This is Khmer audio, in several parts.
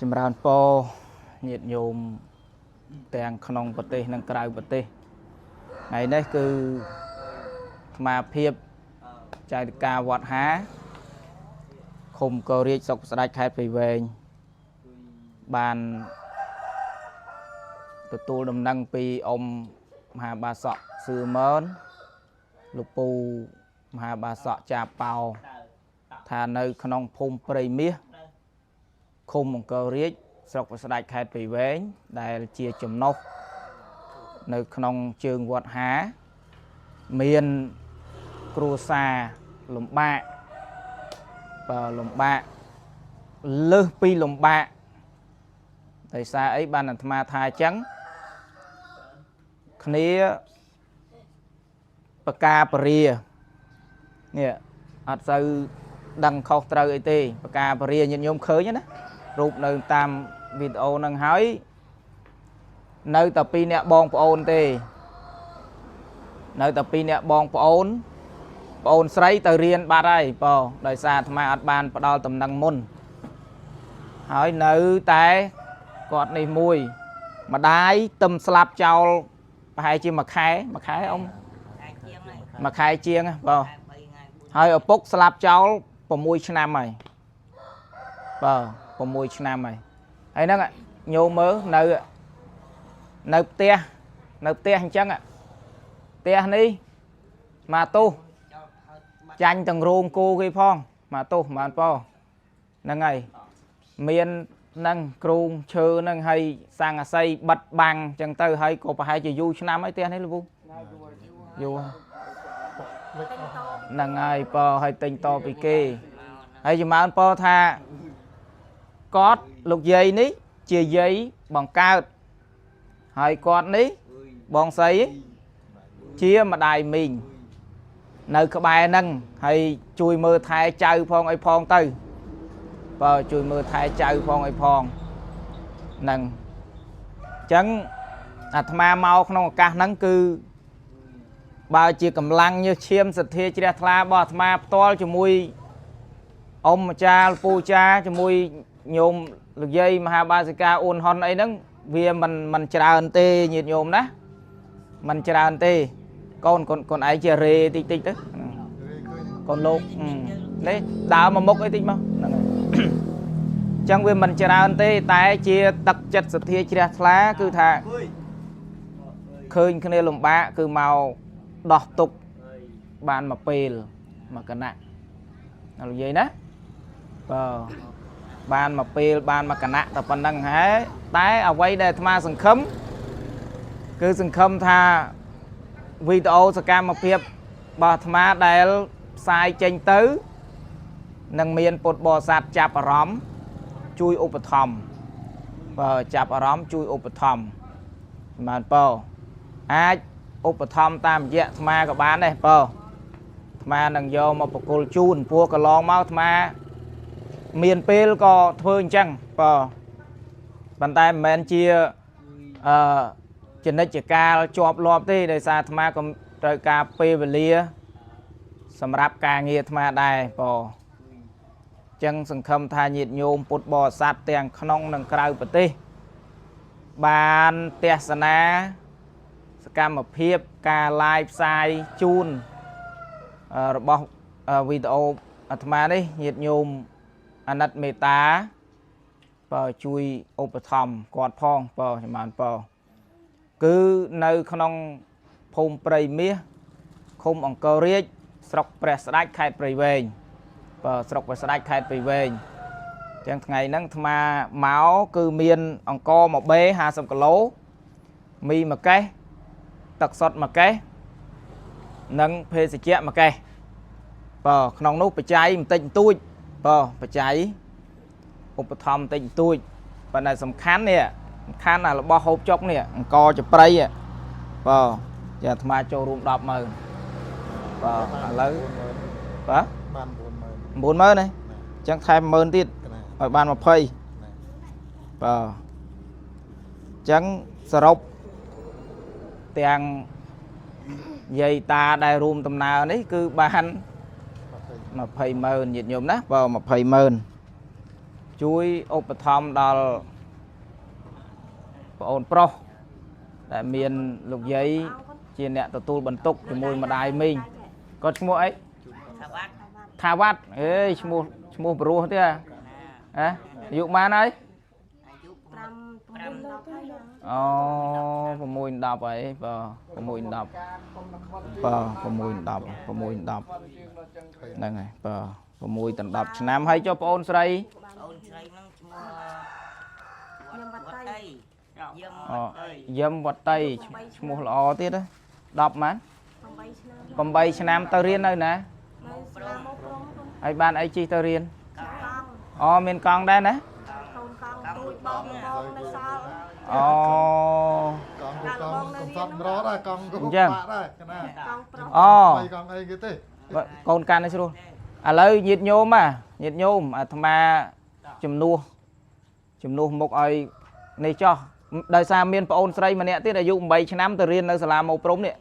ចម្រើនពរញាតិញោមទាំងក្នុងប្រទេសនិងក្រៅប្រទេសថ្ងៃនេះគឺអាត្មាភាពចៅធិការវត្តហាឃុំកោរាជស្រុកស្ដេចខេត្តព្រៃវែងបានទទួលដំណឹងពីអ៊ំមហាបាសកសឿម៉ឺនលោកពូមហាបាសកចាប៉ោថានៅក្នុងភូមិព្រៃមាសឃុំអង្គររាជស្រុកស្ដេចខេត្តព្រៃវែងដែលជាចំណុះនៅក្នុងជើងវត្តហាមានគ្រួសារលំបាកបើលំបាកលើសពីលំបាកដោយសារអីបានអាត្មាថាអញ្ចឹងគ្នាបកាបរានេះអត់សូវដឹងខុសត្រូវអីទេបកាបរាញាតិញោមឃើញណារូបនៅតាមវីដេអូហ្នឹងហើយនៅតែពីរអ្នកបងប្អូនទេនៅតែពីរអ្នកបងប្អូនប្អូនស្រីទៅរៀនបាត់ហើយបើដោយសារអាត្មាអត់បានផ្ដល់តំណែងមុនហើយនៅតែគាត់នេះមួយម្ដាយទឹមស្លាប់ចោលប្រហែលជាមួយខែមួយខែអ៊ំមួយខែជាងបើហើយឪពុកស្លាប់ចោល6ឆ្នាំហើយបើ6ឆ្នាំហើយហើយហ្នឹងញោមមើលនៅនៅផ្ទះនៅផ្ទះអញ្ចឹងផ្ទះនេះមកទោសចាញ់ទាំងរោងគោគេផងមកទោសបានប៉ហ្នឹងហើយមាននឹងគ្រូងឈើនឹងហើយសង្កសីបិទបាំងអញ្ចឹងទៅហើយក៏ប្រហែលជាយូរឆ្នាំហើយផ្ទះនេះលោកពូយូរហ្នឹងហើយប៉ហើយទិញតពីគេហើយចម្រើនប៉ថាគាត់លោកយាយនេះជាយាយបង្កើតហើយគាត់នេះបងស្រីជាម្ដាយមីងនៅក្បែរហ្នឹងហើយជួយមើលថែចៅផងអីផងទៅបើជួយមើលថែចៅផងអីផងហ្នឹងអញ្ចឹងអាត្មាមកក្នុងឱកាសហ្នឹងគឺបើជាកម្លាំងញើសឈាមសទ្ធាជ្រះថ្លារបស់អាត្មាផ្ទាល់ជាមួយអ៊ំអាចារ្យពូចាជាមួយញោមលោកយាយមហាបាសិកាអ៊ុនហុនអីហ្នឹងវាមិនច្រើនទេញាតិញោមណាមិនច្រើនទេកូនកូនឯងជារេតិចតិចទៅកូនលោកនេះដើរមកមុខអីតិចមកហ្នឹងហើយអញ្ចឹងវាមិនច្រើនទេតែជាទឹកចិត្តសទ្ធាជ្រះថ្លាគឺថាឃើញគ្នាលំបាកគឺមកដោះទុកបានមួយពេលមួយគណៈលោកយាយណាបើបានមួយពេលបានមួយគណៈតែប៉ុណ្្នឹងហើយតែអ្វីដែលអាត្មាសង្ឃឹមគឺសង្ឃឹមថាវីដេអូសកម្មភាពរបស់អាត្មាដែលផ្សាយចេញទៅនឹងមានពុទ្ធបរិស័ទចាប់អារម្មណ៍ជួយឧបត្ថម្ភបើចាប់អារម្មណ៍ជួយឧបត្ថម្ភបានបើអាចឧបត្ថម្ភតាមរយៈអាត្មាក៏បានដែរបើអាត្មានឹងយកមកបកគលជូនព្រោះកន្លងមកអាត្មាមានពេលក៏ធ្វើអញ្ចឹងបើប៉ុន្តែមិនមែនជាអឺចនិច្ចកាលជាប់លាប់ទេដោយសារអាត្មាក៏ត្រូវការពេលវេលាសម្រាប់ការងារអាត្មាដែរបើចឹងសង្ឃឹមថាញាតិញោមពុទ្ធបរិស័ទទាំងក្នុងនិងក្រៅប្រទេសបានទស្សនាសកម្មភាពការ live ផ្សាយជូនរបស់វីដេអូអាត្មានេះញាតិញោមអាណិតមេត្តាបើជួយឧបត្ថម្ភគាត់ផងបើចម្រើនបើគឺនៅក្នុងភូមិព្រៃមាសឃុំអង្គររាជស្រុកព្រះស្ដេចខេត្តព្រៃវែងបើស្រុកព្រះស្ដេចខេត្តព្រៃវែងអញ្ចឹងថ្ងៃហ្នឹងអាត្មាមកគឺមានអង្គមួយបេ50គីឡូមីមួយកេះទឹកសុទ្ធមួយកេះនិងភេសជ្ជៈមួយកេះបើក្នុងនោះបច្ច័យបន្តិចបន្តួចបើបច្ច័យឧបត្ថម្ភបន្តិចបន្តួចប៉ុន្តែសំខាន់នេះសំខាន់អារបស់ហូបចុកនេះអង្គចប្រៃបើជាអាត្មាចូលរួម100000បើឥឡូវបាទ បាន90000 90000ណាអញ្ចឹងថែម10000ទៀតឲ្យបាន20បើអញ្ចឹងសរុបទាំងយាយតាដែលរួមដំណើរនេះគឺបាន200,000ញាតិញោមណាបើ200,000 ជួយឧបត្ថម្ភដល់ប្អូនប្រុសដែលមានលោកយាយជាអ្នកទទួលបន្ទុកជាមួយម្ដាយមីងគាត់ឈ្មោះអី ថាវត្ត ថាវត្តអេឈ្មោះឈ្មោះព្រោះទេហ៎អាយុប៉ុន្មានហើយ អាយុ 5 9 10ហើយណា អូ6 10ហើយបាទ6 10បាទ6 10 6 10ហ្នឹងហើយបាទ6ដល់10ឆ្នាំហើយចុះប្អូនស្រី អូនស្រីហ្នឹងឈ្មោះ ខ្ញុំវត្តតៃ យឹម អូយឹមវត្តីឈ្មោះល្អទៀតណា10ម៉ាន 8ឆ្នាំ 8ឆ្នាំទៅរៀននៅណា នៅសាលាមកព្រមកូន ហើយបានអីជិះទៅរៀន កង់ អូមានកង់ដែរណា កូនកង់ទូចបងបងនៅសល់ អូ កង់កង់កំសត់រត់ដែរកង់ក៏បាក់ដែរកណា កង់ប្រុស អូ បីកង់អីគេទេ បើកូនកាន់នេះស្រួលឥឡូវញាតញោមអាញាតញោមអាត្មាជំនួសជំនួសមុខឲ្យនេះចោះដោយសារមានប្អូនស្រីម្នាក់ទៀតអាយុ8ឆ្នាំទៅរៀននៅសាលាម៉ូព្រំនេះ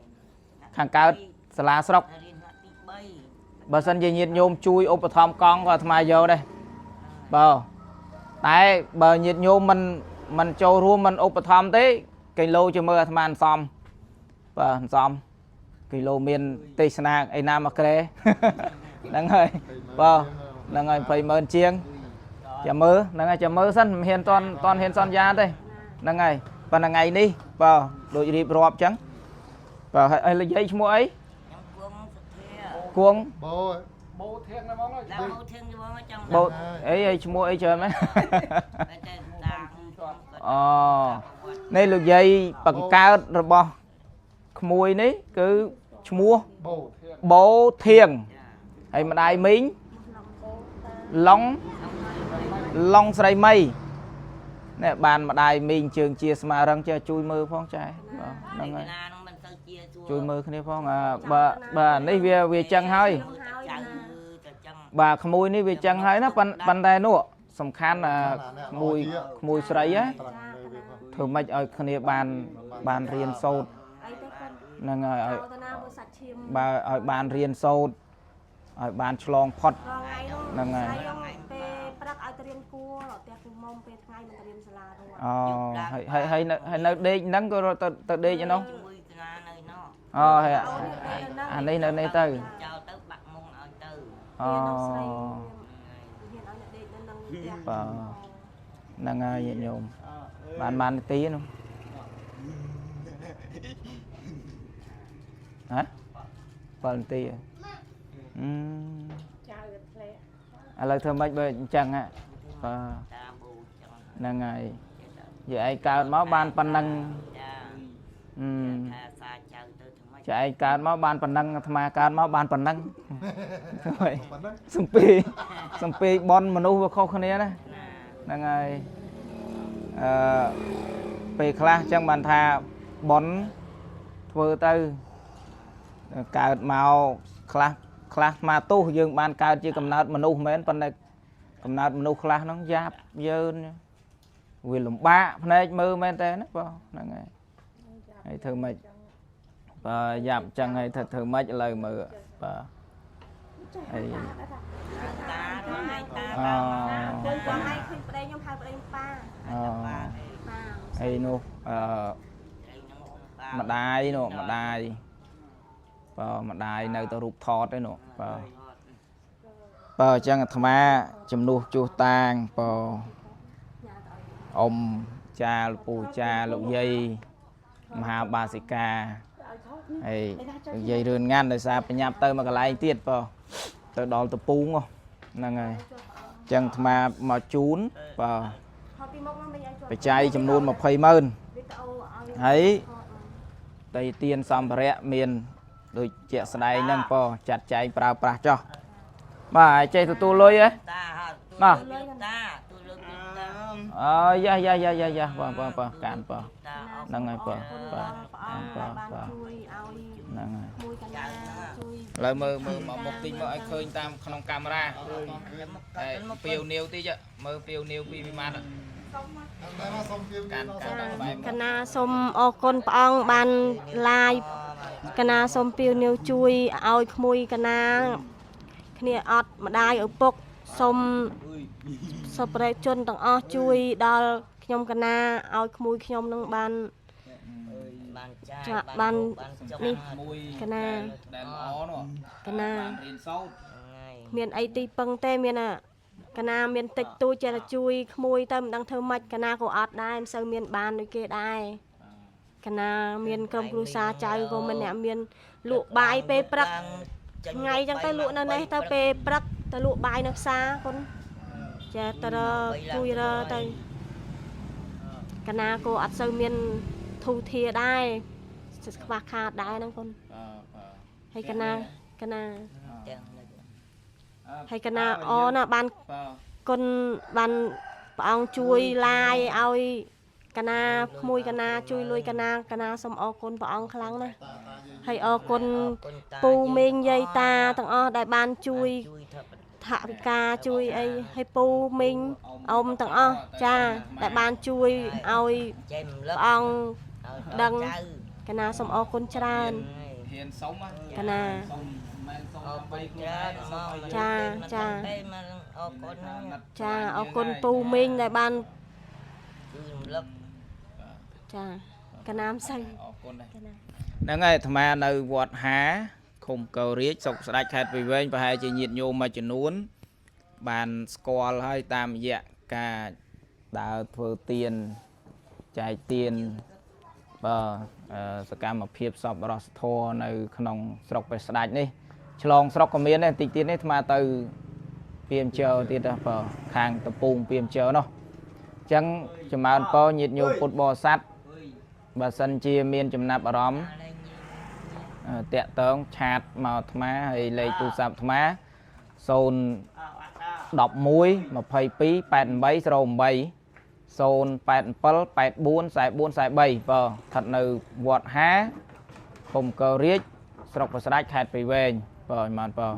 ខាងកើតសាលាស្រុក រៀនថ្នាក់ទី3 បើសិនជាញាតញោមជួយឧបត្ថម្ភកង់ក៏អាត្មាយកដែរបើតែបើញាតញោមមិនមិនចូលរួមមិនឧបត្ថម្ភទេគីឡូជាមើលអាត្មាអន្សំបាទអន្សំគីឡូមានទេសនាអីណាមកក្រែ ហ្នឹងហើយបាទហ្នឹងហើយ200,000ជាងចាំមើលហ្នឹងហើយចាំមើលសិនមិនហ៊ានតន់តន់ហ៊ានសន្យាទេហ្នឹងហើយប៉ុន្តែថ្ងៃនេះបាទដូចរៀបរាប់អញ្ចឹងបាទហើយហើយនិយាយឈ្មោះអី ខ្ញុំគង់សុធា គួង បោ ដល់មកធៀងបងចង់ បូអីអីឈ្មោះអីច្រើនមែន តែតា អូនេះលោកយាយបង្កើតរបស់ក្មួយនេះគឺឈ្មោះ បោ បូធៀងហើយម្ដាយមីងឡុងឡុងស្រីមីនេះបានម្ដាយមីងជើងជាស្មារឹងចេះជួយមើលផងចែបាទហ្នឹងហើយ ណាហ្នឹងមិនទៅជាសួរ ជួយមើលគ្នាផងអើបើបើនេះវាវាចឹងហើយ ចៅទៅចឹង បាទក្មួយនេះវាចឹងហើយណាប៉ុន្ប៉ុន្តែនោះសំខាន់អាក្មួយក្មួយស្រីហ៎ ត្រង់មើលវាផង ធ្វើម៉េចឲ្យគ្នាបានបានរៀនសូត្រ អីទេគាត់ ហ្នឹងហើយឲ្យ ទៅណាមួយសាច់ឈាម បើឲ្យបានរៀនសូត្រឲ្យបានឆ្លងផុត រងថ្ងៃ ហ្នឹងហើយ ពេលព្រឹកឲ្យទៅរៀនគួរផ្ទះគូមុំពេលថ្ងៃមិនទៅរៀនសាលារួច អូហើយហើយហើយនៅហើយនៅដេកហ្នឹងក៏រត់ទៅទៅដេកឯនោះ ជាមួយសាលានៅនោះ អូហើយអានេះនៅនេះទៅ ចោលទៅបាក់មុងឲ្យទៅ អូ រៀនស្រីរៀនឲ្យអ្នកដេកនៅនឹងផ្ទះ បាទហ្នឹងហើយញាតិញោមបានបាននាទីនោះហ៎7នាទីហ៎អឺ ចៅធ្លាក់ ឥឡូវធ្វើម៉េចបើអញ្ចឹងហ៎បាទ តាមបូចឹង ហ្នឹងហើយយាយឯងកើតមកបានប៉ុណ្ណឹង ចា អឺ ថាសាចៅទៅធ្វើម៉េច ចែឯងកើតមកបានប៉ុណ្ណឹងអាត្មាកើតមកបានប៉ុណ្ណឹងធ្វើម៉េច ប៉ុណ្ណឹង សំពីសំពីបនមនុស្សវាខុសគ្នាណា ណា ហ្នឹងហើយអឺពេលខ្លះចឹងបានថាបនធ្វើទៅកើតមកខ្លះខ្លះមកទោសយើងបានកើតជាកំណើតមនុស្សមែនប៉ុន្តែកំណើតមនុស្សខ្លះហ្នឹងយ៉ាប់យឺនវាលំបាកភ្នែកមើលមែនតើណាបងហ្នឹងហើយហើយធ្វើម៉េចបើយ៉ាប់ចឹងហើយធ្វើធ្វើម៉េចឥឡូវមើលបាទហើយ តាថ្ងៃតា អូ ឃើញគាត់ឲ្យឃើញប្តីខ្ញុំហៅប្តីខ្ញុំប៉ា អូ ប៉ា ហើយនោះអឺ ស្រីហ្នឹងបា ម្ដាយនោះម្ដាយបើម្ដាយនៅទៅរូបថតឯនោះបើបើអញ្ចឹងអាត្មាជំនួសជួសតាងបើអ៊ំចាលពូចាលោកយាយមហាបាសិកាហើយលោកយាយរឿនងានដោយសារបញ្ញាប់ទៅមកកន្លែងទៀតបើទៅដល់តពូងហ៎ហ្នឹងហើយអញ្ចឹងអាត្មាមកជូនបើ ថតពីមុខមកមិនឲ្យជាប់ បច្ច័យចំនួន200,000 វីដេអូឲ្យ ហើយ ដីទៀនសម្ភារៈមានដូចជាក់ស្ដែងហ្នឹងប៉ចាត់ចែងប្រើប្រាស់ចោះបាទហើយចេះទទួលលុយហ៎ តាហត់ បាទ តាទូលើកតា អើយ៉ាយ៉ាយ៉ាយ៉ាយ៉ាបាទបាទបាទកាន់ប៉ តា ហ្នឹងហើយប៉បាទ ព្រះអង្គ បាទ បាន បាទ ជួយឲ្យ ហ្នឹងហើយ មួយកណាជួយ ឥឡូវមើលមើលមកមុខតិចមើលឲ្យឃើញតាមក្នុងកាមេរ៉ាហើយពាវនាវតិចមើលពាវនាវពីវិមាត្រ តែមកសុំពី កាន់កាន់ដល់ក្បែរ កណាសូមអរគុណព្រះអង្គបានឡាយកណាសូមពាវនាវជួយឲ្យក្មួយកណាគ្នាអត់ម្ដាយឪពុកសូម សប្បុរសជនទាំងអស់ជួយដល់ខ្ញុំកណាឲ្យក្មួយខ្ញុំនឹងបាន បានចាយ ចាបាន ចុះ នេះ មួយក ណា ដែលល្អនោះ កណា បានរៀនសូត្រ ថ្ងៃ មានអីទីពឹងទេមានអាកណាមានតិចតួចចេះតែជួយក្មួយទៅមិនដឹងធ្វើម៉េចកណាក៏អត់ដែរមិនសូវមានបានដូចគេដែរកណាមានក្រុមគ្រួសារចៅក៏មិនអ្នកមានលក់បាយពេលព្រឹកថ្ងៃចឹងទៅលក់នៅនេះទៅពេលព្រឹកទៅលក់បាយនៅផ្សារគុណចេះតែរជួយរទៅកណាក៏អត់សូវមានធូធាដែរខ្វះខាតដែរហ្នឹងគុណ បាទបាទ ហើយកណាកណា ទាំងនេះ ហើយកណាអណាបាន បាទ គុណបានព្រះអង្គជួយឡាយឲ្យកណាក្មួយកណាជួយលួយកណាកណាសូមអរគុណព្រះអង្គខ្លាំងណាស់ហើយអរគុណពូមីងយាយតាទាំងអស់ដែលបានជួយ ជួយថវិ ថវិកាជួយអីហើយពូមីងអ៊ំទាំងអស់ចាដែលបានជួយឲ្យ ចេះរំលឹក ព្រះអង្គ ឲ្យ ដឹង ចៅ កណាសូមអរគុណច្រើន ហ៊ានសុំណា កណា សុំមិនមែនសុំ អរ ដើម្បី គុណ ខ្លួនឯងច្រើនមក សុំឲ្យ ចាចា ទេមកអរគុណហ្នឹង ចាអរគុណពូមីងដែលបាន ជួយរំលឹក ចាកណាមិនសូវ អរគុណដែរ កណា ហ្នឹងហើយអាត្មានៅវត្តហាឃុំកោរាជស្រុកស្ដេចខេត្តព្រៃវែងប្រហែលជាញាតិញោមមួយចំនួន បានស្គាល់ហើយតាមរយៈការដើរធ្វើទានចែកទានបាទសកម្មភាពសប្បុរសធម៌នៅ ក្នុងស្រុកព្រះស្ដេចនេះឆ្លងស្រុកក៏មានដែរតិចទៀតនេះអាត្មាទៅពីមជើទៀតដែរបើខាងតពូងពីមជើនោះអញ្ចឹងចម្រើនពរញាតិញោមពុទ្ធបរិស័ទបើសិនជាមានចំណាប់អារម្មណ៍ តាក់តងឆាតមកអាត្មាហើយលេខទូរស័ព្ទអាត្មា0 11 22 88 08 087 84 44 43បើស្ថិតនៅវត្តហាឃុំកោរាជស្រុកប្រស្ដេចខេត្តព្រៃវែងបើឲ្យបានបើ